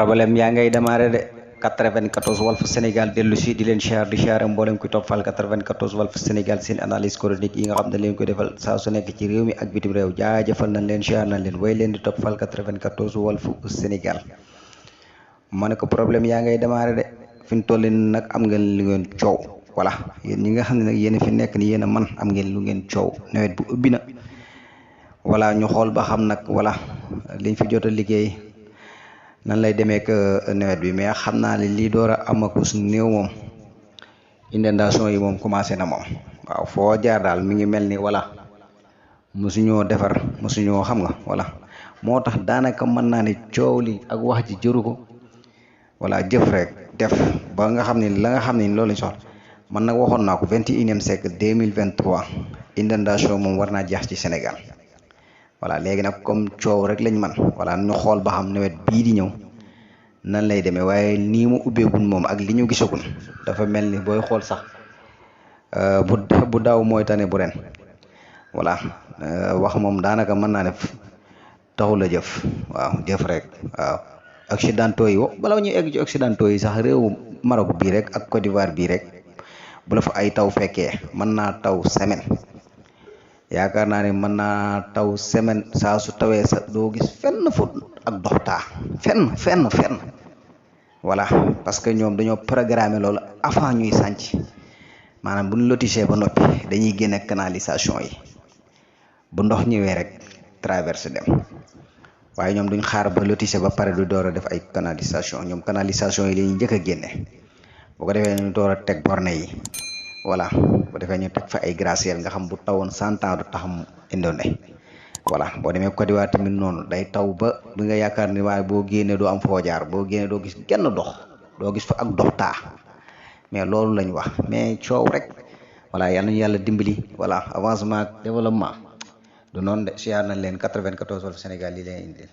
problème yaa ngay démarré de 94 Walf Sénégal dellu si di leen di share mboolem kuy toppal 94 Walf Sénégal seen analyse chronique yi nga xam ne leen koy defal saa su nekk ci réew mi ak bitim réew jaajëfal nañ leen share nañ leen way leen di toppal 94 Walf Sénégal. ma ne ko problème yaa ngay démarré de fi mu toll nii nag am ngeen lu ngeen coow voilà yéen ñi nga xam ne nag yéen fi nekk ni yéen a man am ngeen lu ngeen coow nawet bu ubbi na voilà ñu xool ba xam nag voilà liñ fi jot a liggéey nan lay demee ak nawet bi mais xam naa ne lii door a amakus néew moom inondation yi moom commencé na moom waaw foo jaar daal mi ngi mel ni voilà mosuñoo defar mosuñoo xam nga voilà moo tax daanaka mën naa ne coow li ak wax ji jëru ko voilà jëf rek def ba nga xam ne la nga xam ne loolu lañ soxla man nag waxoon naa ko 21e siècle 2023 inondation moom war naa jeex ci Sénégal voilà léegi nag comme coow rek lañ man voilà ñu xool ba xam nawet bii di ñëw nan lay demee waaye nii mu ubbeegun moom ak li ñu gisagun dafa mel ni booy xool sax bu daaw mooy tane bu ren voilà wax moom daanaka mën naa ne taxul a jëf waaw jëf rek waaw occidentaux yi bala ñuy egg ci occidentaux yi sax réewu Maroc bii rek ak Côte d'Ivoire bii rek bu la fa ay taw fekkee mën naa taw semaine yaakaar naa ne mën naa taw semaine saa su tawee sa doo gis fenn fu ak dox taa fenn voilà parce que ñoom dañoo programmer loolu avant ñuy sànc maanaam bu ñu lotissé ba noppi dañuy génne canalisation yi bu ndox ñëwee rek traversé dem waaye ñoom duñ xaar ba lotissé ba pare du door a def ay canalisation ñoom canalisation yi lañuy njëkk a génne bu ko defee ñu door a teg borne yi voilà bu defee ñu teg fa ay gratte-ciel nga xam bu tawoon 100 ans du tax mu indone voilà boo demee Côte d'Ivoire tamit noonu day taw ba bi nga yaakaar ni waaye boo génnee doo am foo jaar boo génnee doo gis genn dox doo gis fa ak dox taa mais loolu lañ wax mais coow rek voilà yal nañu yàlla dimbali voilà avancement ak développement du noonu de siyaar nañ leen 94 Walf Sénégal yi leen indil